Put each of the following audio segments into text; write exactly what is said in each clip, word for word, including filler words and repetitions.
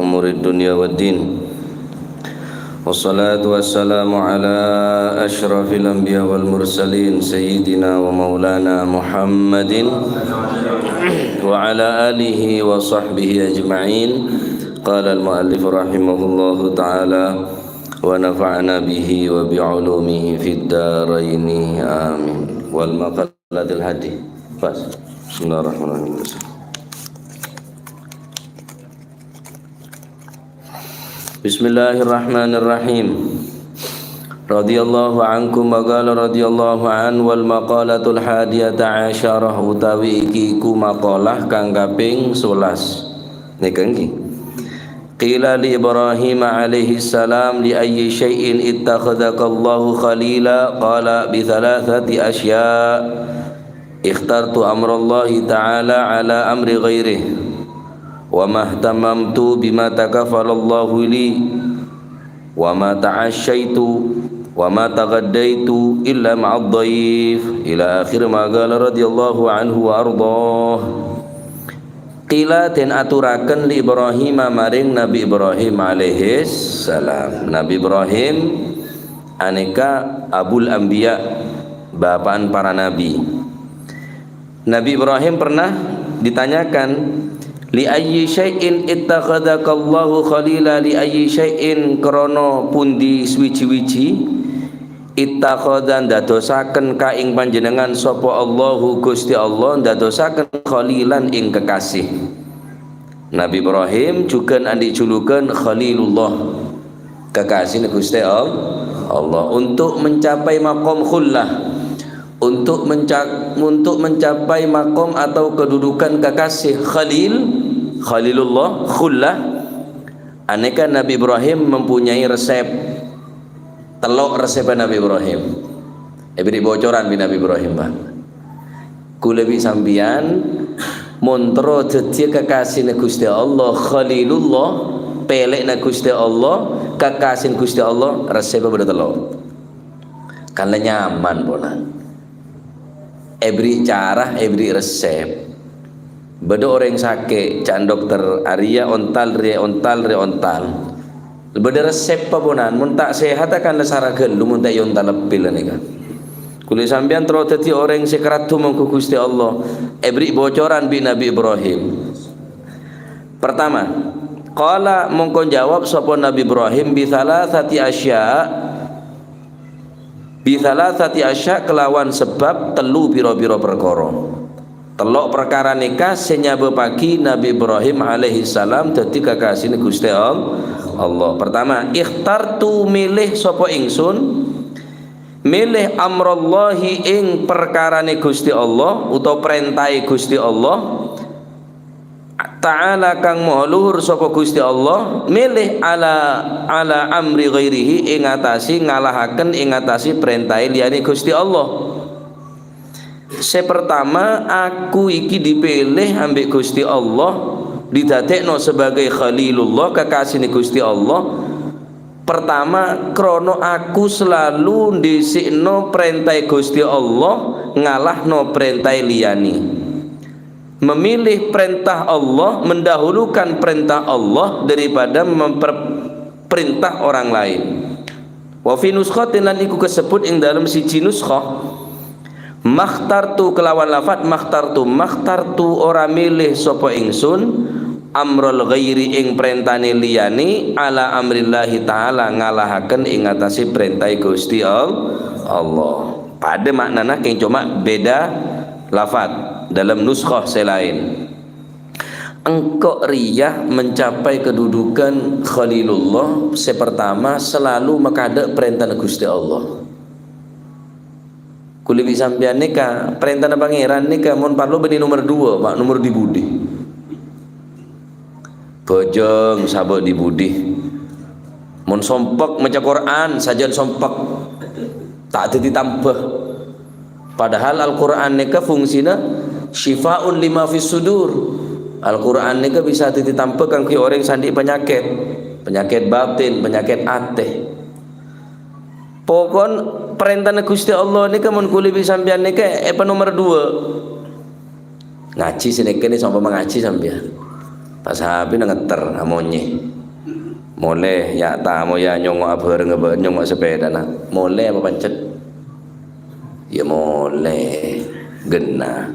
أمور الدنيا والدين. والصلاة والسلام على أشرف الأنبياء والمرسلين سيدنا ومولانا محمد وعلى آله وصحبه أجمعين. قال المؤلف رحمه الله تعالى: ونفعنا به وبعلومه في الدارين. آمين. والمقالة الهادي. Pas. Bismillahirrahmanirrahim. Bismillahirrahmanirrahim. Radhiyallahu ankum wa qala radhiyallahu an, wal maqalatul hadiyata asyarah, utawi iki iku maqalah kang kaping sebelas. Nèka ngghi. Qila li Ibrahim alaihi salam, "Li ayyi syai'in ittakhadzakallahu khalila?" Qala, "Bi thalathati asya'. Ikhtartu amrallahi ta'ala ala amri ghairih. Wa mahtamamtu bima takafalallahu li. Wa ma ta'asyaitu. Wa ma taghaddaitu illa ma'ad dhaif." Ila akhir ma qala radhiyallahu anhu wa ardhah. Qila, den aturaken li Ibrahim, maring Nabi Ibrahim alaihissalam. Nabi Ibrahim aneka Abul Anbiya, bapa'an para nabi. Nabi Ibrahim pernah ditanyakan, "Li ayyi syai'in ittakhadzakallahu khalila, li ayyi syai'in, krana pundi suwiji-wiji, ittakhadza, ndadosaken ka ing panjenengan sapa Allahu, Gusti Allah, ndadosaken khalilan ing kekasih?" Nabi Ibrahim jugan andhi' julugan Khalilullah, kekasihna Gusti Al-, Allah, untuk mencapai makom khullah, untuk menca-, untuk mencapai makom atau kedudukan kekasih Khalil, Khalilullah, khullah. Aneka Nabi Ibrahim mempunyai resep. Tello' reseppa Nabi Ibrahim. Èberri' bocoran bi' Nabi Ibrahim, Pak. Kaulâ bi' sampèyan, mon terro dhâddhiyâ kekasihna Gusti Allah, Khalilullah, pèlèna Gusti Allah, kekasihna Gusti Allah, reseppa bâdâ tello'. Kan la nyaman, pola. Èberri' cara, èberri' resep. Bâdâ orèng sakè', ca'na dokter, arèya ontal, rèya ontal, rèya ontal. Bâdâ reseppa, ponan, mon ta' sehat, kan la sara ghâllu, mon ta' èontal leppil, nèka. Kaulâ sampèyan terro dhâddhi orèng sè karaddhu mongghu Gusti Allah, èberri' bocoran bi' Nabi Ibrahim. Pertama, qala, mongko jawab sapa Nabi Ibrahim, "Bi thalathati asya'." "Bi thalathati asya'," kelawan sebab tellu pira-pira perkara. Tello' perkara nèka sè nyabâbbhâghi Nabi Ibrahim alaihissalam dhâddhi kekasihna Gusti Al-, Allah. Pertama, "Ikhtartu," mèlè sapa ingsun, mèlè, "amrallahi," ing perkarane Gusti Allah utawa parentahe Gusti Allah, Ta'ala kang maha luhur sapa Gusti Allah, mèlè ala, ala amri ghairihi, ing atase ngalahaken ing atase parentahe liyane Gusti Allah. Sè pertama, aku iki dipilih ambek Gusti Allah, didadekno sebagai Khalilullah, kekasihne Gusti Allah. Pertama, krana aku selalu ndhisikno parentahe Gusti Allah, ngalahno parentahe liyane. Memilih perintah Allah, mendahulukan perintah Allah daripada memper-, perintah orang lain. Wa fi nuskhatin, lan iku kasebut ing dalem siji nuskhah, makhtartu kelawan lafat makhtartu, makhtartu ora milih sapa ingsun, amral ghairi ing perintane liyane, ala amrillahi ta'ala ngalahaken ing atase perintahe Gusti Al-, Allah. Padha maknana keng coma beda lafat dalam nuskhah se lain. Engko' riya mencapai kedudukan Khalilullah se pertama selalu makadek perintana Gusti Allah. Kuli bi' sampeyan neka, perintana Pangeran neka mon parlo bani nomor dua, Pak, nomor di budi. Bojong sabok di budi. Mon sompek maca Quran, sajan sompek. Ta' daddi tambah. Padahal Al-Quran neka fungsina syifaun lima fis sudur. Al-Quran neka bisa daddi tambah kanggo orang sandi penyakit. Penyakit batin, penyakit ate. Pokon perintana Gusti Allah neka mon kuli bi' sampeyan neka epa nomor dua. Ngaji sè nèkè nè, seumpama ngaji sampèyan. Pas sapèna ngetter, amonyè. Molè, ya' tamoy, ya' nyongngo'a bhârângnga bâ-, nyongngo'a sapèdana. Molè apa pancet? Ya molè. Ghenna.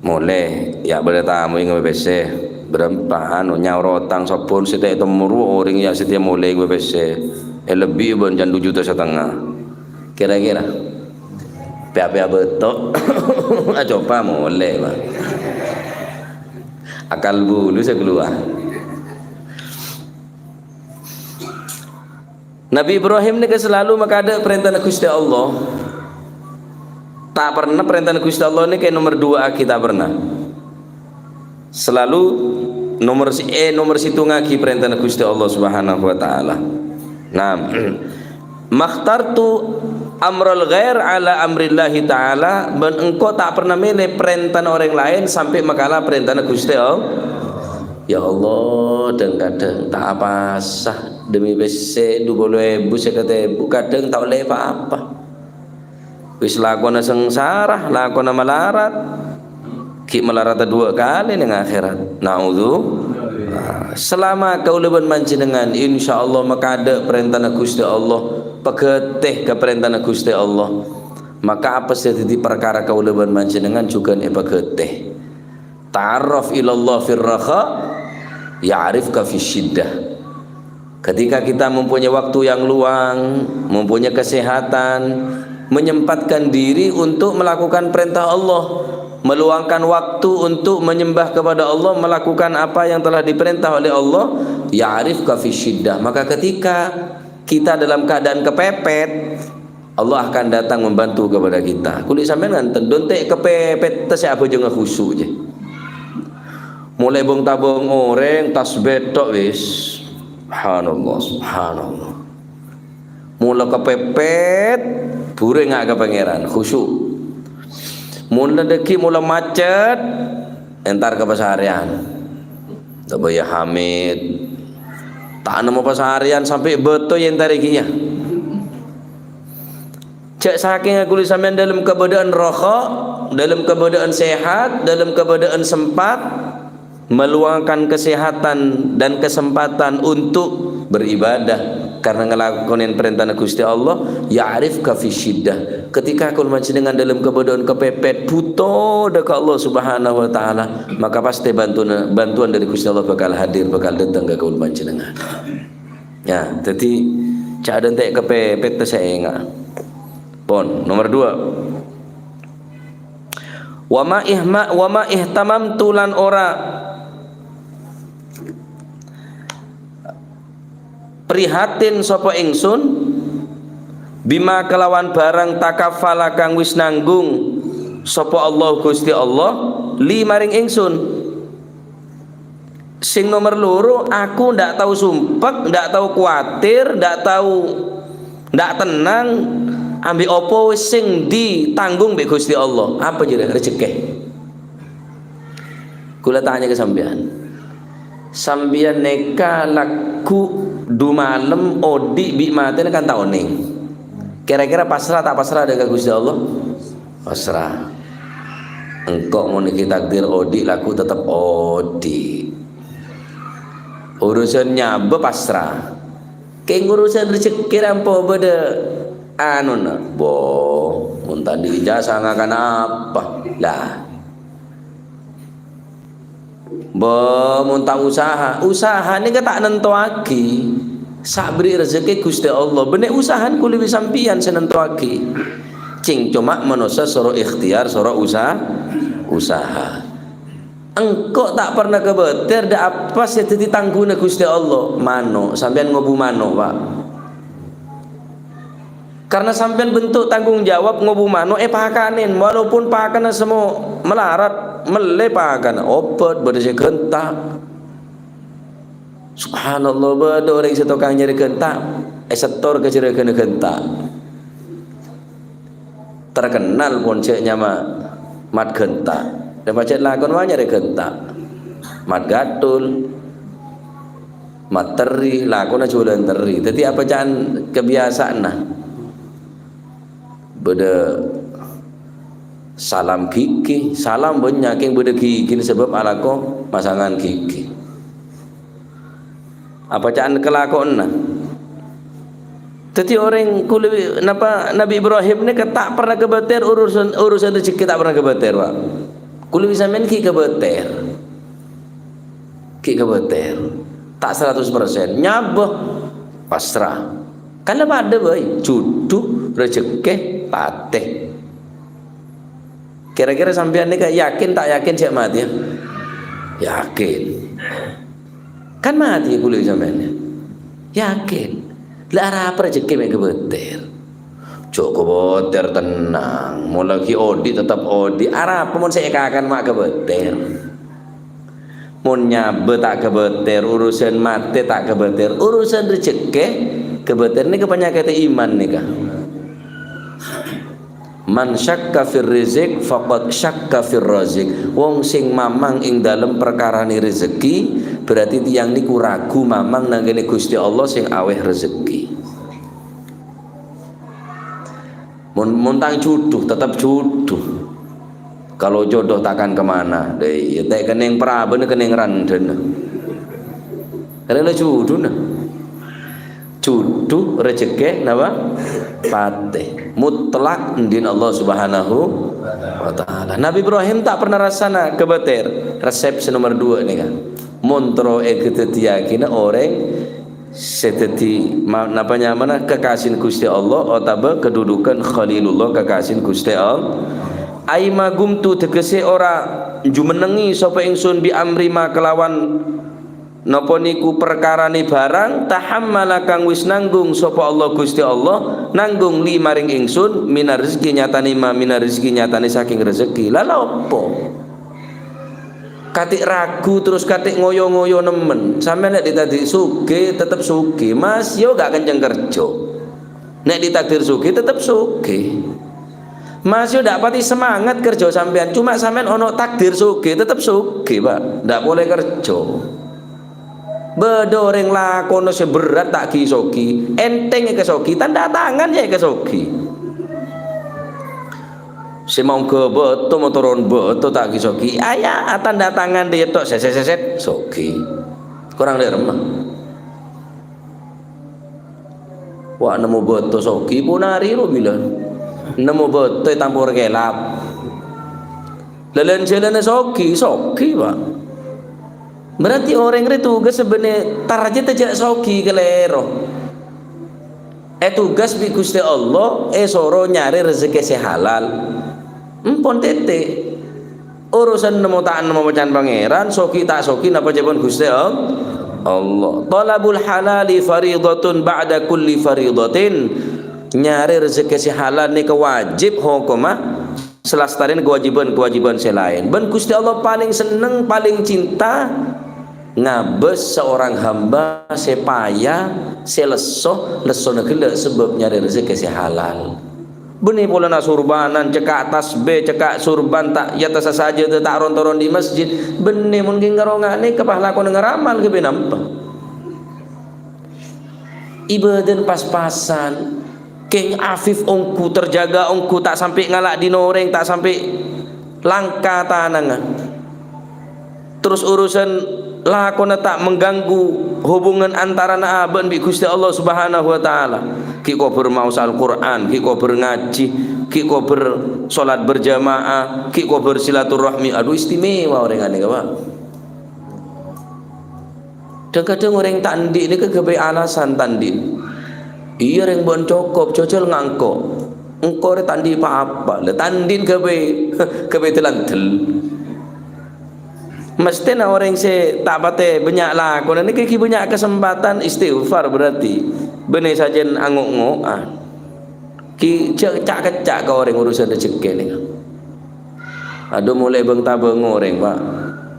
Molè, ya' bâdâ tamoy ngabâ pèssè. Bârâmpa, anu, nyaor otang sabbhân sè ta' ètemmo rowa orèng ya' satèya molè ngabâ pèssè. Èlebbhi bân can du juta satengnga. Kira-kira. Pè-apè abâto'. Acopa molè, Pak. Akal bulu sè kalowar. Nabi Ibrahim nèka selalu makadâ' parèntana Ghustè Allah. Ta' pernah parèntana Ghustè Allah nèka nomer duwâ'âghi, ta' pernah. Selalu nomer si-, eh, nomer sèttongngaghi parèntana Ghustè Allah Subhanahu wa Ta'ala. Nah, "Makhtartu amral ghair ala amrillahi ta'ala," bân engko' ta' pernah mèlè parèntana orèng laèn sampè' makala parèntana Ghustè Allah. Ya Allah, dhâng-kadhâng ta' apasa, dhemmi pèssè du polo èbu, sèket èbu, kadhâng ta' ollè pa-apa. Wis lakona sangsara, lakona malarat. Ghi' malarat duwâ' kalè neng akhèrat. Naudzu-, Nah, salama kaulâ bân panjhennengngan, insyaallah makadâ' parèntana Ghustè Allah, pagâtè ka parèntana Ghustè Allah. Maka apa sè dhâddhi parkara kaulâ bân panjhennengngan jhughân èpagâtè. Ta'arraf ilallah fir raha, ya'rifka fis syiddah. Ketika kita mempunyai waktu yang luang, mempunyai kesehatan, menyempatkan diri untuk melakukan perintah Allah, meluangkan waktu untuk menyembah kepada Allah, melakukan apa yang telah diperintah oleh Allah, ya'rifka fis syiddah. Maka ketika kita dalam keadaan kepepet, Allah akan datang membantu kepada kita. Kulâ sampèyan ngantèn, dântè' kepepet, ta' sè abhâjângnga khusyuk, jâ. Molaè bâng-tabâng orèng, tasbih tok wis. Subhanallah, subhanallah. Mola kepepet, buru enga' ka Pangèran, khusyuk. Mola dâggi', mola macet, entar ka pasarèyan. Coba ya Hamid. Ta' nemmo pasarèyan sampè' bâto ya entar ghi' ya. Jâ' sakènga kulâ sampèyan dâlem kabâdâ'ân roho, dâlem kabâdâ'ân sehat, dâlem kabâdâ'ân sempat, meluangkan kesehatan dan kesempatan untuk beribadah karena ngalakonè parèntana Ghustè Allah, ya'rifka fi syiddah. Ketika kulâ panjhennengngan dâlem kabâdâ'ân kepepet, bhuto dâ' ka Allah Subhanahu wa Ta'ala, maka pastè bantuna-, bantuan dâri Ghustè Allah bhâkal hadir, bhâkal dâteng ka kulâ panjhennengngan. Ya, dhâddhi, jâ' dântè' kepepet, ta' sè enga'. Pon, nomer dua. Wa ma ihma-, wa ma ihtamamtu lan ora prihatin sapa ingsun, bima kelawan barang takaffala kang wis nanggung sapa Allah Ghustè Allah, li maring ingsun. Sing nomer loro, aku ndak tao sumpek, ndak tao kuwatir, ndak tao, ndak tenang, ambi' apa sing ditanggung bi' Ghustè Allah. Apa jârèya? Rejekkè. Kulâ tanya ka sampèyan. Sampèyan nèka lagghu' du malem odi' bi' matèna kan ta' onèng. Kira-kira pasra ta' pasra dâ' ka Ghustè Allah? Pasra. Engko' mon ghi' takdir odi' lagghu' tetep odi'. Urusan nyabâ pasra. Kèng urusan rejekkè ra ampo bâdâ anona. Bo, mon ta' andi' ijazah ngakana apa? Lah. Bo, mon ta' usaha, usaha nèka ta' nantowaghi. Sabri rejekkè Ghustè Allah. Bânnè usaha kulâ bi' sampèyan sè nantowaghi. Cèng coma manossa soro ikhtiar, soro usa-, usaha. Engko' ta' parna kabâtèr dâ' apa sè dhâddhi tangghuna Ghustè Allah. Mano', sampèyan ngobu mano', Pak. Karna sampèyan bentuk tanggung jawab ngobu mano' èpakanè, walaupun pakanna semmo malarat, mellè pakanna, obhât, bâdâ sè ghânta'. Subhanallah, bâdâ orèng sè tokang nyarè ghânta', èsetor ka juragânna ghânta'. Terkenal pon jâ' nyama Mat Ghânta'. Dâ' pajhât lakon wâ nyarè ghânta'. Mat Gatul. Mat Terri, lakona jhuwâlân terri. Dhâddhi apa ca'an kabiyasa'anna? Bâdâ Salam gigi, salam bânnya' kèng bâdâ gigina sabâb alako masangan gigi. Apa ca'na kalakowanna? Dhâddhi orèng kulâ bi-, napa Nabi Ibrahim nèka ta' pernah kabâter urusan, urusan rejhekkè ta' pernah kabâter, Pak. Kulâ bi' sampèyan ghi' kabâter. Ghi' kabâter. Ta' saratos persen. Nyabâ. Pasra. Kan la padâ bhâi. Judhu, rejhekkè, patè. Kira-kira sampèyan nèka yakin ta' yakin jhâ' matè? Yakin. Kan matè kulâ sampèyan. Yakin. La arapa rejhekkè mè' kabâter? Jhâ' kabâter, tenang. Mon la ghi' odi' tetep odi'. Arapa mon sè èkakan ma' kabâter? Mon nyabâ ta' kabâter, urusan matè ta' kabâter, urusan rejhekkè kabâter nèka panyakèddhâ iman nèka. "Man syakka fir rizq faqad syakka fir raziq." Wong sing mamang ing dalem parkarana rejhekkè, berarti tiyang niku ragu mamang nang kènè Ghustè Allah sing awèh rejhekkè. Mon, mon tang judhu, tetep judhu. Kalau jodoh takkan kemana, dâ' iyâ, ta' kennèng parabâna, kennèng randhâna. Karena judhuna. Judhu, rejhekkè, napa? Patè. Mutlak, èndi'na Allah Subhanahu wa Ta'ala. Nabi Ibrahim ta' pernah rassana kabâter. Resep sè nomer dua nèka. Mon terro èghâdhâddhiyâghina orèng sè dhâddhi ma-, napa nyamana, kekasih Ghustè Allah, otabâ kedudukan Khalilullah, kekasih Ghustè Allah. "Ai ma gumtu," tegese ora jumennengnge sapa ingsun, "bi amri ma," kelawan napa niku perkarane barang, "tahammala," kang wis nanggung sapa Allah Ghustè Allah, nanggung, "li," maring ingsun, "minar rizki," nyatane ma, "minar rizki," nyatane saking rezeki. Lah, lha apa? Kate' ragu terus kate' ngoyo-ngoyo nemmen. Sampeyan nek ditadi' sugih, tetep sugih. Masih yo gak kenceng kerja. Nek ditakdir sugih, tetep sugih. Masih yo dak pati semangat kerja sampeyan. Cuma sampeyan ono takdir sugih, tetep sugih, Pak. Dak pole kerja. Bâdâ orèng lakona sè berrâ' ta' ghi-soghi. Enteng èkasogi, tanda tangan ya èkasogi. Sè maongghâ bâto, motoron bâto, ta' ghi-soghi. Aya, tanda tangan dâ' iyâ tok, sèt, sèt, sèt, sèt, soghi. Korang dâ' remma. Wa, nemmo bâto soghi, ponari ro bilân. Nemmo bâto ètampor kèlap. Lân-jhâlânna soghi, soghi, Pak. Berarti orèng rè tugas sabbhânna tarjetta jhâ' soghi kalèro. Ètugas bi' Ghustè Allah, èsoro nyarè rejekkè sè halal. Empon tètè'. Urusan nemmo ta' nemmo pèca'an Pangèran, soghi ta' soghi napa jhâbân Ghustè All-, Allah. Thalabul halali faridatun ba'da kulli faridatin. Nyarè rejekkè sè halal nèka wajib hokomma salastarèna kewajiban-kewajiban sè laèn. Bân Ghustè Allah palèng senneng, palèng cinta ngabâs seorang hamba sè paya, sè lesso, lessona ghellâ' sabâb nyarè rejekkè sè halal. Bânnè polana surbanan, cekka' tasbih, cekka' surban, ta' è attassa sajâdâ, ta' ron-toron dâri masjid. Bânnè mon kèng ngarongane ka pahlakona ngaramal ghâbây nampa. Ibâdâna pas-pasan. Kèng afif ongghu, terjaga ongghu, ta' sampè' ngala' dhin orèng, ta' sampè' langka tanangnga. Terros urusan lakona ta' mengganggu hubungan antarana abâ'na bi' Ghustè Allah Subhanahu wa Ta'ala. Ghi' kobâr maos Al-Qur'an, ghi' kobâr ngajhi, ghi' kobâr sholat berjamaah, ghi' kobâr silaturahmi. Adu, istimewa orèng anèka, Pak. Dhâng-kadhâng orèng ta' andi' nèka ghâbây alasan ta' andi'. Iyâ, rèng bân cokop, jhâjhâl ngangko'. Engko' rè ta' andi' pa-apa. Lah, ta' andi' ghâbây, ghâbây dâl-andel. Mesthèna orèng sè ta' patè bânnya' lakona nèka ghi' bânnya' kasempatan istighfar berarti. Bânnè sajân ango'-ngo'an. Ghi' jhâ' ca'-kecca' ka orèng urusan rejekkè nèka. Adu, molaè bâng-tabâng orèng, Pak.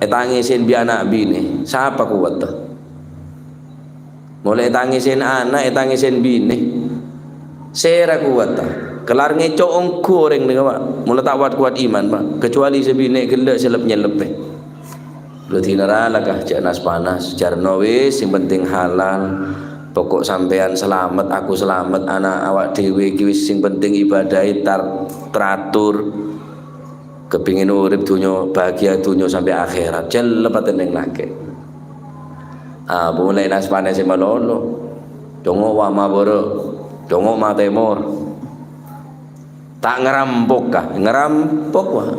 Ètangèsè bi' ana' binè. Sapa kowatta? Molaè ètangèsè ana', ètangèsè binè. Sèra kowatta? Kellar ngèco' ongghu orèng nèka, Pak. Mola ta' wat-kowat iman, Pak. Kecuali sè binè ghellâ' sè lep-nyelleppè. Dhâddhi nara la ka jhâ' nas-panas, jarno wis sing penting halal. Pokok sampèyan salamet, aku salamet, ana' awak dhewe iki wis sing penting ibadahe tar-, teratur. Kepingin urip dunyo, bahagia dunyo sampai akhirat, jella patenneng lake. Ah, mulai nas panas sè malolo. Congo' wa maboro, congo' ma temor. Ta' ngerampok kah? Ngerampok, wah.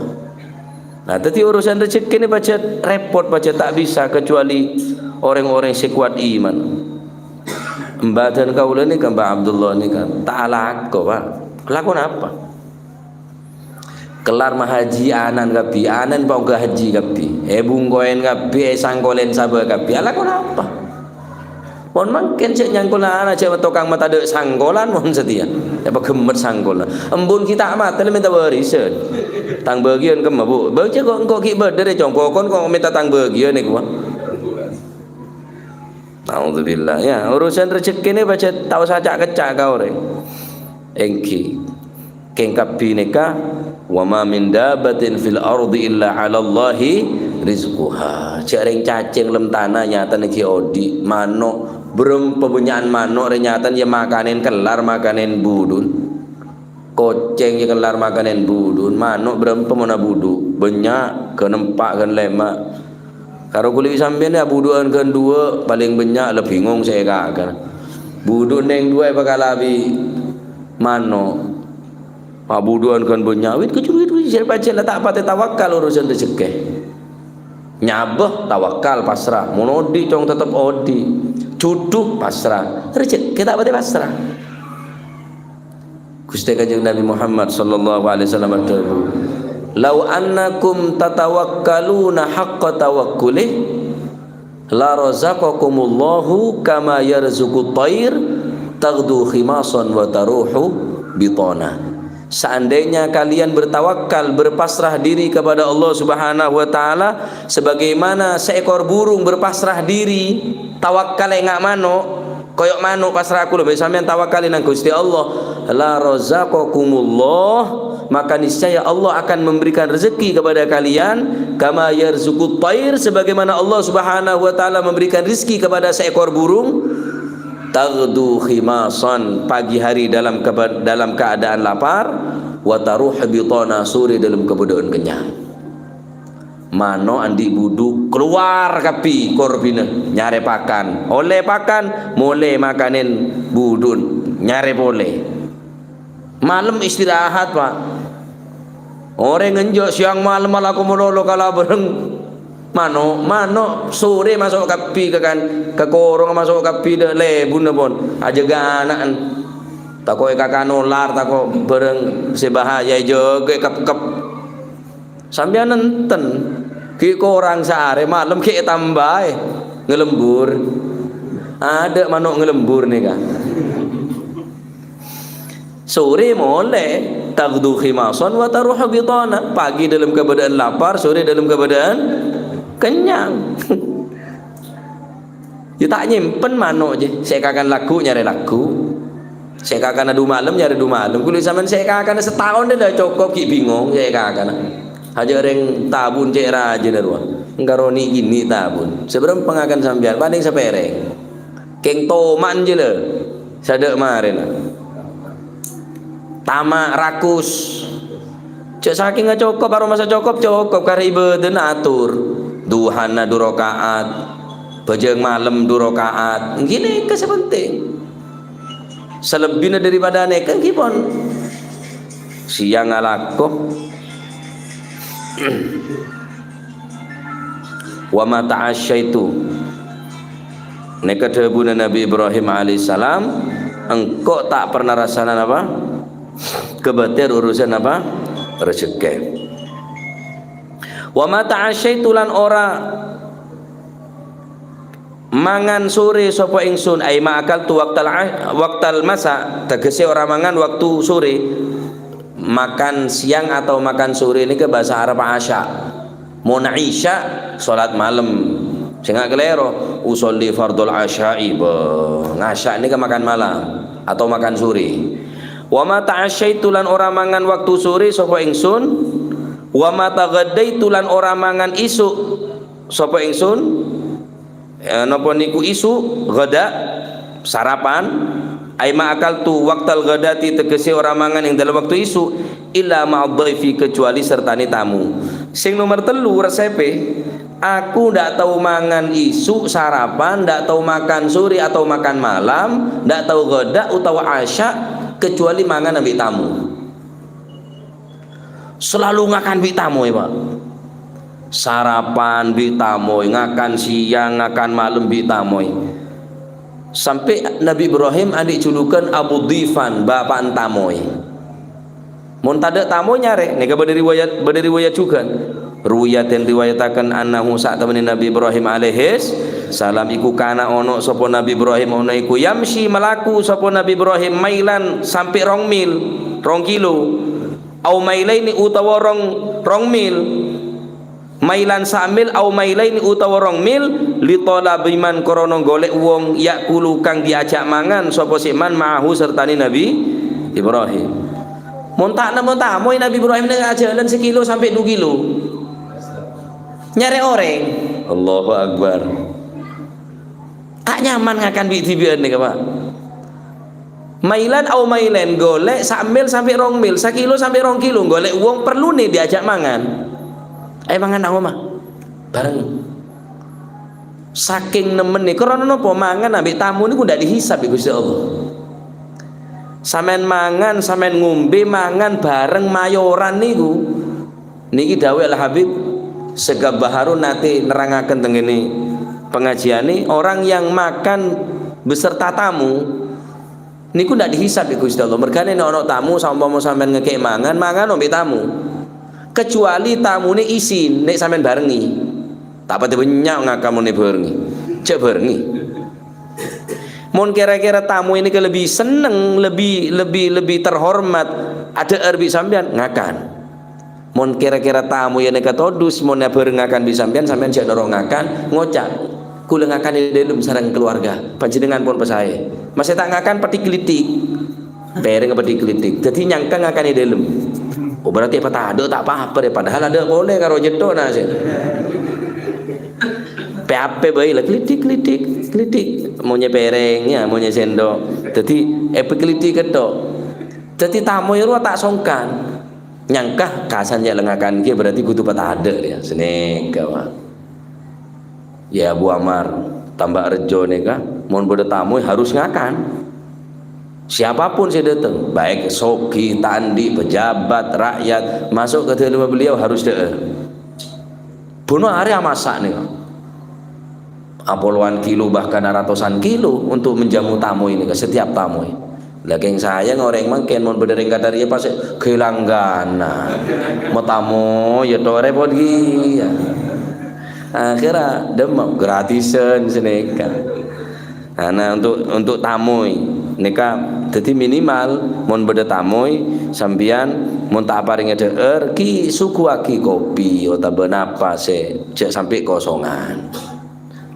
Nah, jadi urusan rezeki ini pajat repot, pajat tak bisa kecuali orang-orang sè kuat iman. Mbadan kaula nèka, Mbah Abdullah nèka, ta' alako, Pak. Lakon apa? Kellar mahaji anan kabbhi, anan pongga haji kabbhi. Èbungkoen kabbhi, èsangkolen sabâ kabbhi. Alako napa? Mon mangkèn sè nyangkol ana' jâ' tokang matadâ' sangkolan mon satèya. Èpagemmet sangkolan. Embun ghi' ta' matè la mènta bârisân. Tang bâgiyân kemma, Bu. Bâjâ kok engko' ghi' bâdâ rè, Cong. Pokon kok mènta tang bâgiyân nèko, Pak. Naudzubillah. Ya, urusan rezeki ini pajâ ta' osa ca'-kecca' ka orèng. Èngghi. Kèng kabbhi nèka, "Wa ma min dabbatin fil ardi illa 'alallahi rizquha." Jâ' rèng cacèng lem tana nyatana ghi' odi', mano', bârâmpa bânnya'an mano' rè nyatana ya makanèn kellar makanèn budun. Kocèng ya kellar makanèn budun, mano' bârâmpa monna budhu', bânnya' ghân empa' ghân lèma'. Karo kulâ bi' sampèyan ya budhu'an ghân duwâ', palèng bânnya' la bhingong sè èkakana. Budhu' nèng duwâ' èpakalabi mano'. Ma' budhu'an ghân bânnya', wit kejut, wit, wit, jâr pajâ la ta' patè tawakkal urusan rejekkè. Nyabâ tawakkal pasra, mon odi' cong tetep odi'. Judhu pasra, rejekkè ta' patè pasra. Ghustè Kanjeng Nabi Muhammad sallallahu alaihi wasallam adhâbu, "Lau annakum tatawakkaluna haqqa tawakkulih, la razaqakumullahu kama yarzuqut thair taghdu khimasan wa taruhu bitana." Seandainya kalian bertawakal, berpasrah diri kepada Allah Subhanahu wa Ta'ala, sebagaimana seekor burung berpasrah diri, tawakkal enga' mano', Koyo' mano' pasra kaulâ, bhâi sampèyan tawakkali nang Ghustè Allah. La razaqakumullah, maka niscaya Allah akan memberikan rezeki kepada kalian, kama yarzuqut thair, sebagaimana Allah Subhanahu wa Ta'ala memberikan rezeki kepada seekor burung. Taghdu khimasan, pagi hari dalam keba-, dalam keadaan lapar, wa taruh bitana, sore dalam keadaan kenyang. Mano' andi' budhu', kalowar kabbhi korbhina, nyarè pakan. Ollè pakan, molè makanèn budhu'na, nyarè polè. Malem istirahat, Pak. Orèng enjâ' sèyang malem alako malolo kala bhâreng mano'. Mano' sorè maso' kabbhi ka kan-, ka korong maso' kabbhi dâ' lebuna pon. Ajâgâ ana'na. Tako' èkakan olar, tako' bhâreng sè bahaya, èjâgâ èkepkep. Sampèyan enten, ghi' korang saarè, malem ghi' ètambâi ngalembur. Adâ' mano' ngalembur nèka. Sore molè, taghdu khimasan wa taruhu bitana. Pagi dalam keadaan lapar, sore dalam keadaan kenyang. Ya ta' nyèmpen mano' jâ. Sè èkakan lagghu' nyarè lagghu'. Sè èkakan du malem nyarè du malem. Kulâ sampèyan sè èkakan sataon la cokop ghi' bhingong sè èkakan. Ajâ' rèng tabun cè' rajâna rowa. Engkaroni kènè' tabun. Sabârâmpa ngakan sampèyan? Palèng sapèrèng. Kèng toma'an jâ la. Sadâ' marèna. Tama' rakus. Jâ' sakèngnga cokop, aromasa cokop, cokop karè ibâdâna ator. Duhana du raka'at, bhâjâng malem du raka'at. Èngghi nèka sè penting. Salebbina daripada nèka èngghi pon sèyang alako. "Wa ma ta'asyaitu." Nèka dhâbuna Nabi Ibrahim alaihissalam, "Engko' ta' pernah rassana napa? Kabâter urusan napa? Rejekkè." "Wa ma ta'asyaitu," lan ora mangan sore sapa ingsun, ai ma akaltu waqtal a-, waqtal masa, tegese ora mangan waktu sore. Makan siang atau makan sore niki bahasa Arab asya. Mon isya, salat malem. Sènga' kalèro, usolli fardhul asya'i. Bâh, ngasya niki makan malam atau makan sore. Wa ma ta'asyaitu lan ora mangan waktu sore sapa ingsun. Wa ma taghaddaitu lan ora mangan isuk sapa ingsun. Eh, napa niku isuk, ghada, sarapan, "Ai ma akaltu waqtal ghadati," tegese ora mangan ing dalem wektu isu, "illa ma'ad dhaifi," kecuali sertane tamu. Sing nomer tellu resepè, "Aku ndak tau mangan isu sarapan, ndak tau makan sore atau makan malam, ndak tau ghada utawa asya, kecuali mangan ambi' tamu." Selalu ngakan bi' tamoy, Pak. Sarapan bi' tamoy, ngakan siang, ngakan malem bi' tamoy. Sampe' Nabi Ibrahim andi' julukan Abu Dhifan, bapa'na tamoy. Mon tadha' tamoy nyare, neka bada riwayat, bada riwayat jugan. Ruwiya den riwayataken annahu, satemene Nabi Ibrahim alaihis salam iku kana ono sapa Nabi Ibrahim ono iku yamshi, malaku sapa Nabi Ibrahim mailan sampe' rong mil, rong kilo. Au mailaini utawa rong, rong mil. Mailan samil au mailaini utawa rong mil, li thalabi man, krana golek wong, ya'kulu, kang diajak mangan sapa se man ma'ahu, sertane Nabi Ibrahim. Mon ta' nemmo tamoy Nabi Ibrahim neng ajalan sekilo sampai dua kilo. Nyare oreng. Allahu Akbar. Ta' nyaman ngakan bi'-dibi'an neka, Pak. Mailan au mailen, golek samil sampai rong mil, sakilo sampai rong kilo, golek wong perlune diajak mangan. Ayo mangan nang omah. Bareng. Saking nemenne, krana napa? Mangan ambi' tamu niku ndak dihisab bi' Gusti Allah. Sampeyan mangan, sampeyan ngombe, mangan bareng mayoran niku. Niki dawuh Al Habib, Segaf Baharun nate nerangaken teng kene pengajiane, orang yang makan beserta tamu niku ndak dihisab bi' Gusti Allah. Mergane nek ana tamu, saumpama sampeyan ngekek mangan, mangan ambi' tamu. Kecuali tamune isin, nek sampeyan barengi. Ta' pate bannya' ngakan mon barengi. Cek barengi. Mon kira-kira tamu ini ke lebih seneng, lebih, lebih, lebih terhormat, adha'ar bi' sampeyan, ngakan. Mon kira-kira tamu ya neka todus, mon bareng ngakan bi' sampeyan, sampeyan jek noro' ngakan, ngoca', "Kula ngakan e dalem sareng keluarga, panjenengan pon pasae." Mase ta' ngakan, petik-kelitik. Pereng petik-kelitik. Dadi nyangka ngakan e dalem. Oh, berarti apa tadha' ta' apa-apa re, padahal adha' pole karo nyetto nase. Pe-ape bae la, klitik, klitik, klitik. Monye pereng, ya, monye sendok. Dadi, epeklitik kettok. Dadi tamu e rowa ta' songkan. Nyangka kasan ya lengakan ki berarti kudu patadha' ya. Seneka, Pak. Ya, Abu Amar, Tambak Rejo neka, mon badha tamu harus ngakan. Siapapun se dateng, baik sogi, tandi, pejabat, rakyat, masuk ke dalam beliau harus da'ar. Buno are amasak neka. Apolowan kilo, bahkan ratusan kilo untuk menjamu tamu ini, setiap tamu. Lah, keng sayang oreng mangken mon badha reng kadhariya pas gelangganan. Mo tamu, ya to repot gi, ya. Akhirnya demen gratisan seneka. Nah, nah, untuk, untuk tamu neka, dadi minimal mon badha tamu, sampeyan mon ta' aparenge da'ar, ki suguhagi kopi otabana napa se jek sampe' kosongan.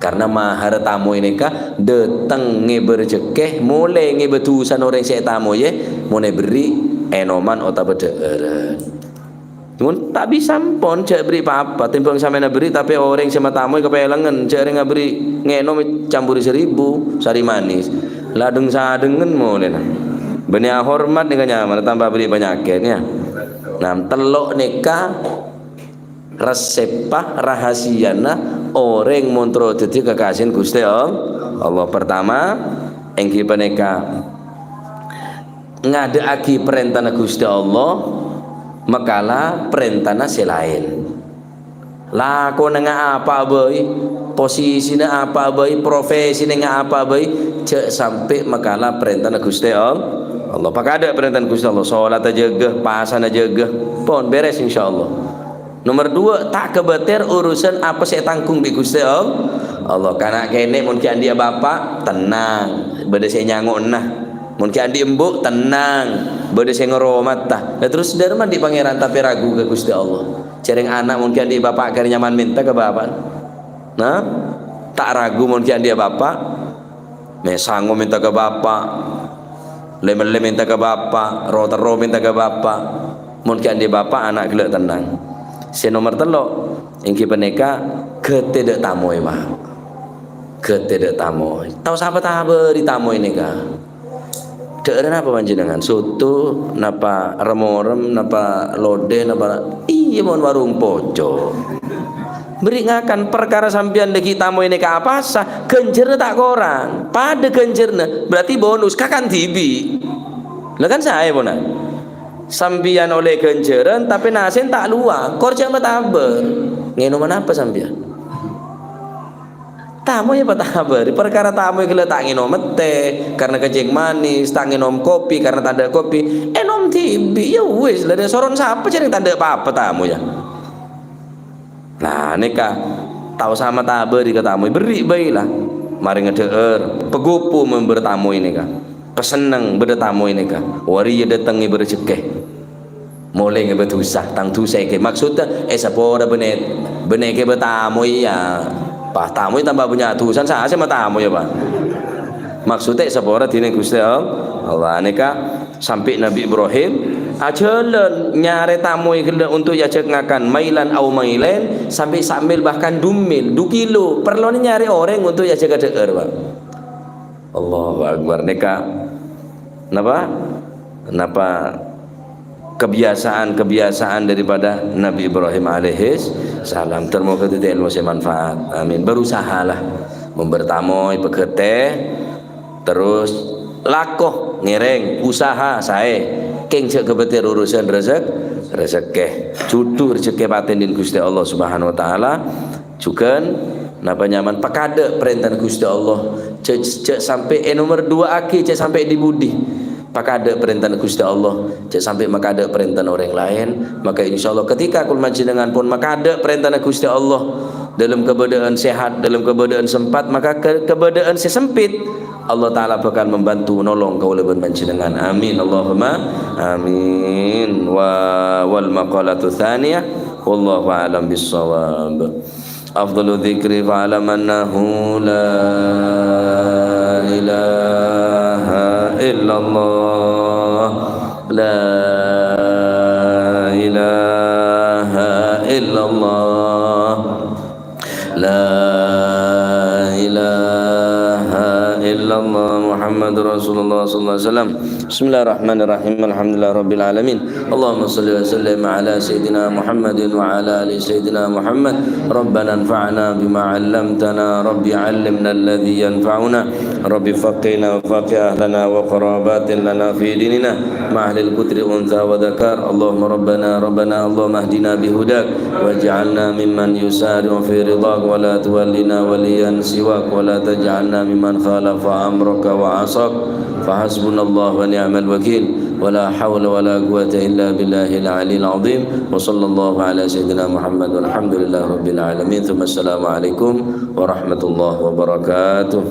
Karena mahar tamu neka dateng ngeba rejekè, mole ngeba dusan oreng se etamoye, mon eberri' enoman otaba da'aran. Mon ta' bisa, ampon, jek berri' pa-apa, tembang sampeyan berri' tape oreng se matamoy kapelengen, jek oreng aberri' ngenom campuri seribu, sari manis. Ladeng-sadengen molena. Benne ahormat neka nyaman, tambah berri' panyakit, ya. Nah, tello' neka reseppa, rahasiana oreng mon terro dadi kekasih Guste All-, Allah. Pertama, enggi paneka ngada'agi parentana Guste Allah, makala parentana se laen. Lakona nga-, apa bae, posisina apa bae, profesina nga-, apa bae, ja' sampe' makala parentana Guste All-, Allah. Pakada' parentana Guste Allah, solat ajaga, pasana jaga, pon beres insyaallah. Nomer dua, ta' kabater urusan apa se etanggung bi' Guste All-, Allah. Kana' kene' mon gi' andi'a bapa', tenang. Badha se nyango'na. Mon gi' andi' embu', tenang. Badha se ngoromatta. Lah terus dharma andi' Pangeran tape ragu ka Guste Allah. Jareng ana' mon gi' andi' bapa' kare nyaman menta ka bapa'. Nah, ta' ragu mon gi' andi'a bapa'. Me' sango menta ka bapa', le-melle menta ka bapa', ro-terro menta ka bapa'. Mon gi' andi' bapa', ana' gella' tenang. Se nomer tello', enggi paneka gate dha' tamoy, Pak. Gate dha' tamoy. Tao sapa tabari tamoy neka? Dhâ'âr napa panjhennengngan? Soto, napa rem-orem, napa lodeh, napa, iyâ, mon warung pojhâ. Bâri' ngakan, parkara sampèyan lagghi' tamoy nèka apasa, ghânjhârânna ta' korang. Padâ ghânjhârânna, berarti bonus, kakan dhibi'. Lah kan saè, pona? Sampèyan ollè ghânjhârân, tapè nasèna ta' lowang, kor jhâ' matabâr. Ngènoma napa sampèyan? Tamoy patabâri, parkara tamoy ghellâ' ta' ngènom tè, karena kècèng manis, ta' ngènom kopi, karena tadâ' kopi. Ènom dhibi', ya wis, la dâ' soron sapa jhâreng tadâ' pa-apa tamoy, ya. Nah, nèka, ta' osa matabâri ka tamoy, bâri' bhâi la. Marèngnga dhâ'âr, paghâbây membâr tamoy nèka. Pasenneng bâdâ tamoy nèka. Wâriyâ dâteng ngèbâ rejhekkè. Molè ngèbâ dhusa, tang dhusa èkè. Maksoddhâ, èsapora bânnè, bânnè èkè bâ tamoy, ya. Pas tamoy tamba bânnya' dhusana, sa-, sè matamoy, ya, Pak. Maksoddhâ èsapora dhinèng Ghustè Allah. Allah nèka sampè' Nabbhi Ibrahim ajhâlân nyarè tamoy ghellâ' untuk èajhâk ngakan, mailan au mailain, sampè' samil bahkan du mil, du kilo. Parlona nyarè orèng untuk èajhâk ka dhâ'âr, Pak. Allahu Akbar. Nèka napa? Napa kebiasaan-kebiasaan daripada Nabi Ibrahim alaihis salam. Ter-moga dhâddhi èlmo sè manfaat. Amin. Berusahalah membâr tamoy, pagâtè, terros lako, ngèrèng, usaha saè. Kèng jhâ' ghâbâtèr urusan rezek-, rejekkè. Jhudhu rejekkè patè dhin Ghustè Allah Subhanahu wa Ta'ala. Jhughân, napa nyamana, pakadâ' parèntana Ghustè Allah. Jhâ', jhâ' sampè' ènomer duwâ'aghi, jhâ' sampè' di-budi. Pakadâ' parèntana Ghustè Allah, jhâ' sampè' makadâ' parèntana orèng laèn. Maka insyaallah ketika kaulâ panjhennengngan pon makadâ' parèntana Ghustè Allah, dâlem kabâdâ'ân sehat, dâlem kabâdâ'ân sempat, maka ke-, kabâdâ'ân sè sempit, Allah Ta'ala bhâkal membantu nolong kaulâ bân panjhennengngan. Amin. Allahumma amin. Wa, wal maqalatu tsaniyah. Wallahu a'lam bissawab. Afdalu dzikri fa'lam annahu la ilaha illallah. La ilaha illallah. La ilaha illallah Muhammadur Rasulullah sallallahu alaihi wasallam. Bismillahirrahmanirrahim. Alhamdulillahirabbil alamin. Allahumma shalli wa sallim ala sayyidina Muhammadin wa ala ali sayyidina Muhammad. Rabbana anfa'na bima 'allamtana. Rabbi 'allimna alladhi yanfa'una. Rabbi faqqihna wa faqqih ahlana wa qarabatin lana fi dinina. Ma'a ahlil qutri untha wa dzakar. Allahumma rabbana, rabbana, Allahumma ahdina bi hudak. Waj'alna mimman yusari'u fi ridhak. Wa la tuwallina waliyan siwak. Wa la taj'alna mimman khalafa amraka wa 'asak. Fahasbunallahu wa ni'mal wakil. Wa la haula wa la quwwata illa billahil aliyil azim. Wa sallallahu ala sayyidina Muhammad walhamdulillahi rabbil alamin. Tsumma assalamu alaikum warahmatullahi wabarakatuh.